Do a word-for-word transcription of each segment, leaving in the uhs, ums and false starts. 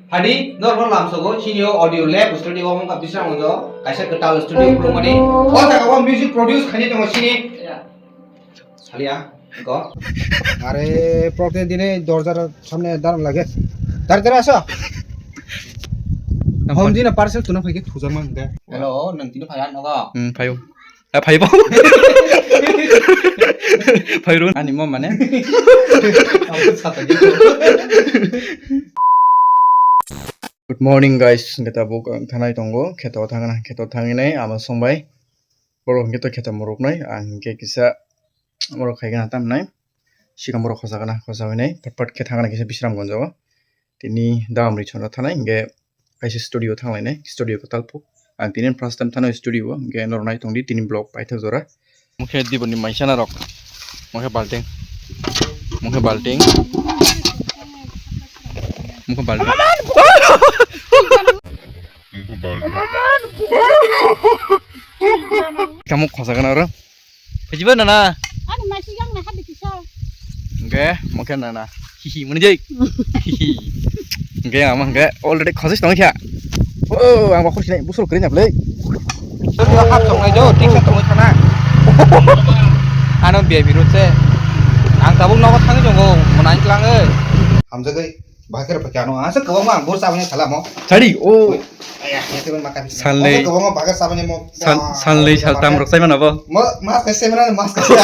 Hadi, norok no lamsogo, chini o audio lab studio o wngkha Bisramganj o, kaisa kwtal studio khulumani. O jaga o music produce khainai tongo chini. Salia, go. Are, prote dine dorjar samne daram lage. Dar dar aso. Hom dina parcel tuna phai ke thujar mang de. Hello, nang tini phai ano go. Hmm, phaio. A, phaibo. Phairo. Ani mo mane. Good morning, guys. Hingke tabuk ang thanai tongo. Kheto thangna, kheto thanginai ama songbai. Borok hingke to kheto morok nai. Ang hingke kisa morok khaigena tamnai. Sikam borok khosagena, khosainai. Pat pat khe thangna kisa Bisramganj o. Tini dam ri chona thanai. Hingke kaisa studio thanglainai. Studio kwtal puk. Ang tini first time thanai studio o. Hingke norok nai tongdi tini vlog paithak jora. Mokhe diboni maisana rok. Mokhe balting. Mokhe balting. Mokhe balting. Kamu khosa kana ro? Phajiba nana. Ani maisi yang na hadi kisa. Ge, mokhe nana. Hihi, mani jai. Hihi. Hingke ang hingke already khosoi tong kha. Oh, ang bokhor sinai busur kri nap le. Tokyo hap tong nai do, tik sa tong thana. Ano B I P road se. Ang tabuk nogo thangwi tongo, monai tlango. Hamjagwi, bahai khe phai kha no, asa kwbangma ang bor sabani salamo. Chari, oh. Aya, ya tebel maka. Sanlei. Kwbangma bahai sabani mo. San-, sanlei saltam rok sai mana bo? Mo, mas kaisa mana, mas kaisa.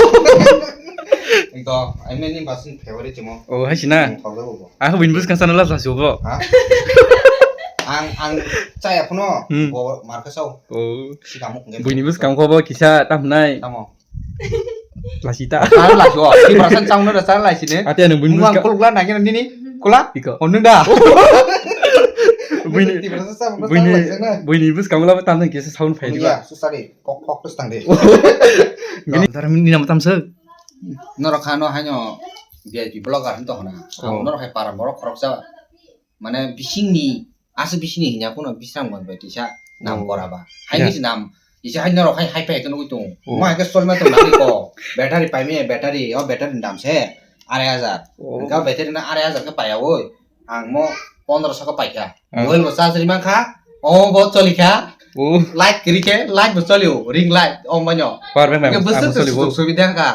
Ito, I mean, ni basin favorite mo. Oh, hai sina. Ang khawda bo. Ako buini bwskang sana last last bo. Ha? Ang, ang chaya phano, hmm, bo mar kha sao. Oh. Sikamo kung. Buini bwskang kho bo kisa tam nai. Tamo. Lasi ta. Sana lasi o. Ni perasaan chang no sana lasi ne. Ate ano buini bwskang. Kuluk la nangin nini. Kula? Iko. Onu da. Buini, buini bwskang la tam nai kisa sound phai diba. Ya, susari. Kok, kok terus tang de. Gini. Dar ni nama tam se. Norok khano haino V I P blogger hinto hona. Oh. Norok hai para borok khoroksa. Mane bisingni, asa bisingni hinya kuno Bisramganj bai tisa nam kora ba. Haini se nam, ise hai norok hai, hai pai to nugui tung. Oh. Mo hai ke sol ma tong nang ko. Battery pai me, battery, o battery ni dam se arai hajar. Oh. Ga battery na arai hajar ke pai ya oi. Ang mo pondro so ka paikha. Ah. Mobile bo charge ri mankha, o bo cholikha. Oh. Light kwrwi khe, light bo cholio, ring light, o manyo. Power bank bai. Hingke bwswk ang bo cholio. Sujuk subida kha.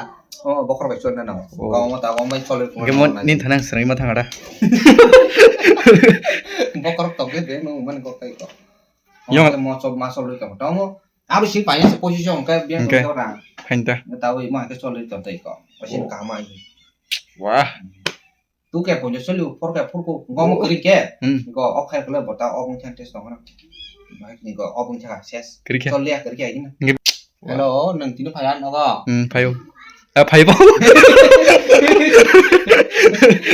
O bokhor bai chonna nango. Oh. Kau mo ta o mai choli. Hingke mo nin thanang srangwi ma thangara. Bokhor tong khe de mo man kok tai ko. Yong. Mo chol ma chol ri tong. Tamo. Abo si paina se position khe biang. Hingke. Tong ra. Phain ta. Tawi ma ke choli tong tai ko. Pasin. Oh. Kama. Wah. Two K ponjo soli, four K, four K, go mo kiri ke. Hmm. Go, ok khai kule bota, ok mungkha test nong na. Bahai ni go, ok mungkha ses. Kiri ke. Chol ya, kiri ke aini. Nge- Hello, nang tini phai ano go. Hmm, phaio. Ah, phaibo.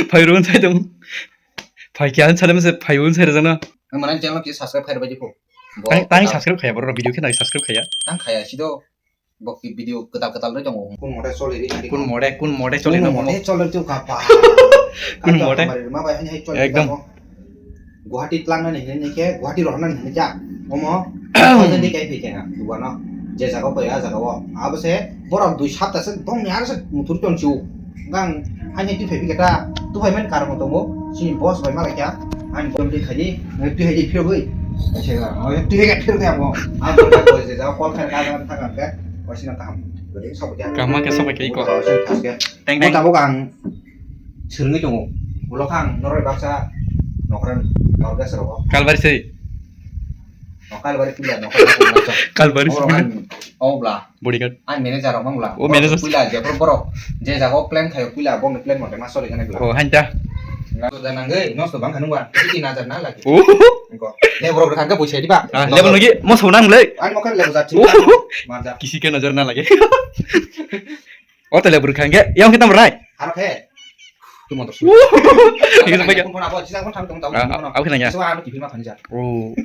Phairo sai dong. Phai kya sai dong se phaio sai dong na. Mana channel ki subscribe khai bai ko. Tang, tang subscribe khaya bro, video khe nai subscribe khaya. Tang khaya sido. Bo ki video kwtal kwtal rwi tongo. Kun mode choli ri. Kun mode, kun mode choli. Kun no mode choli tu kapa. Kun mode. Ma bai hani hai choli. Ekdom. Guwahati tlang nani hini ke, Guwahati rohor nani hini ja. Omo. Jadi kai phi kena, duwa no. Je jaga bai a jaga o. Abo se borok dui sapta se bong ni ar se muthur ton chu. Gang, ani tu phai keta, tu phai man kar mo tongo, sini boss bai malai kya, ani bom de khai di, tu hai di phiro goi. Chega, o tu hai phiro goi amo. Amo ta koi se ja kol khai ka ka thang ka, o sina kaham. Gede sobo kya. Kaham ke sobo kya iko. Teng teng. Mo tabuk ang sirngi tongo. Ulo khang noroi baksa nokran kal gas rogo. Kalbari sei. Nokal bari pila nokal. Kalbari sei. Obla. Bodyguard. Ang manager rok mang bla. O manager. Puila je borok, borok je jaga o plan khayo puila bo plan mote ma sori gana bla. O hanja. Ngato da nangge, nos to bang kanu ba. Tini hajar na lagi. O. Engko. Le borok rok hangke buisai diba. Ah, level lagi mo so nang le. Ang mo kan level jat. O. Marja. Kisi ke nazar na lage. O tele burkha hangke, yang kita merai. Harap he. Tu motor. Ini sampai ke. Pun apa sisa pun thang tong tong. Ah, aku nanya. Sisa anu T V ma khanja. Oh.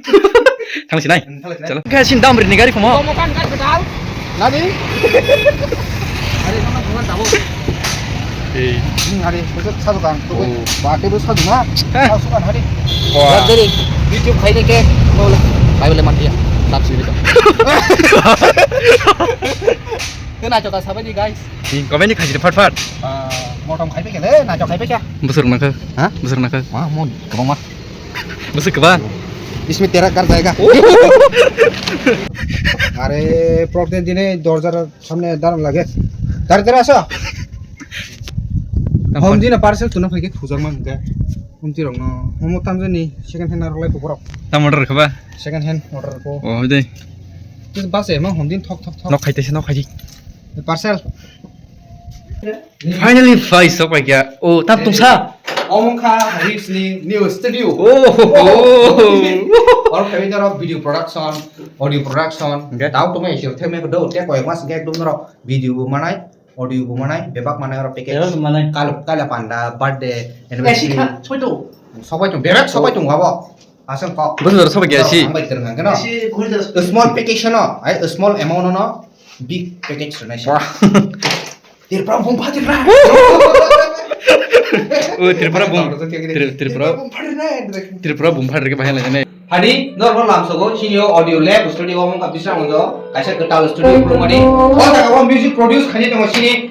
Thang sinai. Chalo. Ke sin dam rini gari komo. Komo kan gari betal. Nadi? Hari sama bukan tahu. Eh. Hmm, hari besok satu kan. Oh. Bate besok satu na. Hah? Satu kan hari. Wah. Dari YouTube khai ke. Bible mati ya. Tap sini. Kena coba sabai di guys. Comment ni khaisidi phat phat. Ah, motom khaibai kele, naitok khaibai kya? Busur nangkha. Ha? Busur nangkha. Ma, mon, kabang ma. Bwswk kwbang? इसमें तेरा कर जाएगा। अरे, प्रॉब्लम दिने दरजार सामने दान लगे। दारे दारे आसो। Tamo- Hom dina parcel tuna phaikhe thujak mang khe. Hom tirok no. Hom tamjani second hand arok lai borok. Tamo order kha ba? Second hand order ko. Oh, dei. Bas e mang hom din thok thok thok. Nok khaite se nok khaji. Parcel. Finally, phai sok paikha. Oh, tam tungsa. Omo kha Rips ni new studio. Oh. Oro khawi norok video production, audio production. Hwnkhe? Tao tongmani sir themne do te koyek mas hwnkhe ekdom norok video bo manai, audio bo manai, bebak manai oro package. Bebak manai. Kal-, kala panda, birthday, anniversary. Sobai tong, bebak sobai tong abo. Asal kok. Bwswk jora sobai khe si. Ang bai terang khe no. Small package no, ai small amount no, big package rwnai si. Wah. Tripura bum pha Tripura. O Tripura bum. Tri-, Tripura. Bum pha Tripura. Tripura bum pha Tripura bahai lai ne. Hadi, normal lam sogo, sini audio lab studio o mungka bisra monjo, kaisa kwtal studio kurmani. O jaga o music produce khani tongo sini.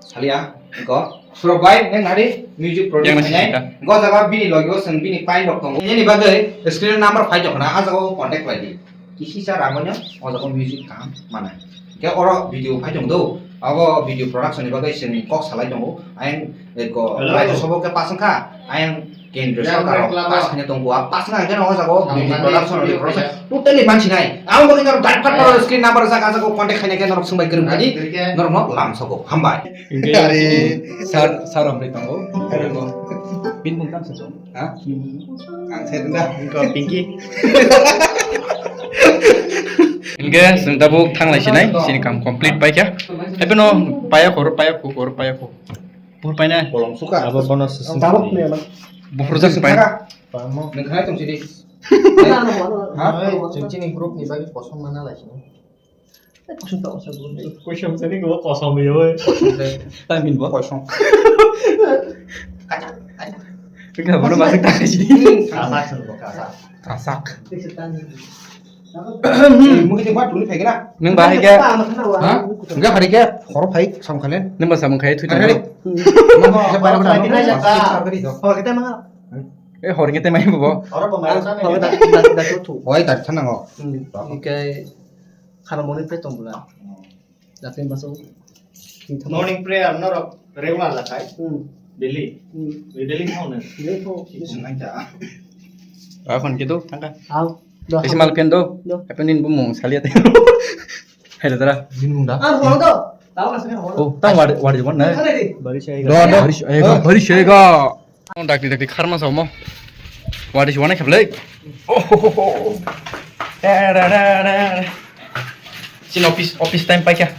Salia, go. Surok bai, neng nari music produce Yang nasi khainai. Go jaga bini logi o seng bini pain rok tongo. Nini bagwi screen number phai tongkha na, a jaga o contact lai di. Kisi cha rang o, o jaga o music kaham manai. Ke oro video phai tong do. Abo video production ni bagwi seng kok salai tongo. Ayang, eh, go, Hello. Bai to sobo ke pasang kha. Ayang Kendra Sorkar rok pass khaina tongo, a pass na hwnkhe no o jaga o video production, audio production totally mansinai. Ang bo khe norok direct paro screen number jak, a jaga o contact khaina khe norok swngbai kwrwng kani, norok no lam sogo. Hambai. Are, sir, sir amri tongo. Are mo. Bin bung tam sa tongo. Ha? Ang sai da. Ko Pinky. Hwnkhe swng tabuk thanglai sinai, sini kam complete paikha. Haipeno paya khoro, paya khu, khoro, paya khu. Buphur paina. Bolong suka. Abo bono susung. Tabuk ne ma. Buphur jak paina. Nang khai tong sidi. Ha? Chini group ni bagwi kosom mana lai sini. Kosom ta kosom group ni. Kosom sini group kosom yo. Tamin bo. Kosom. Kacak, kacak. Kena bono masuk tak sini. Kasak sini bo kasak. Kasak. Mungkin cuma dulu kayak gini. Neng bahai ke? Ha? Enggak hari ke? Horo phai samkhalen. Neng bahasa mengkai tu. Hari. Mama apa yang pernah? Eh, horo ngetai mai bo. Horo bo mai sana. Oi, tak sana ngo. Oke. Khana moni pe tong bula. Datin baso. Morning prayer norok regular la khai. Hmm. Daily. Hmm. Daily khao na. Daily khao. Isn't like that. Akhon kitu tangka. Au. Isi mal ken do. Do. Apa nin bumung salia te. Hai dara. Din mung da. Ah, horo do. Tao na sini horo. Oh, tang wadi wadi mana? Bari shega. Do do. Bari shega. Bari shega. Dakti dakti kharma samo. Wadi si wana khablai. Oh ho ho ho. Da da da da. Sin office office time paikha.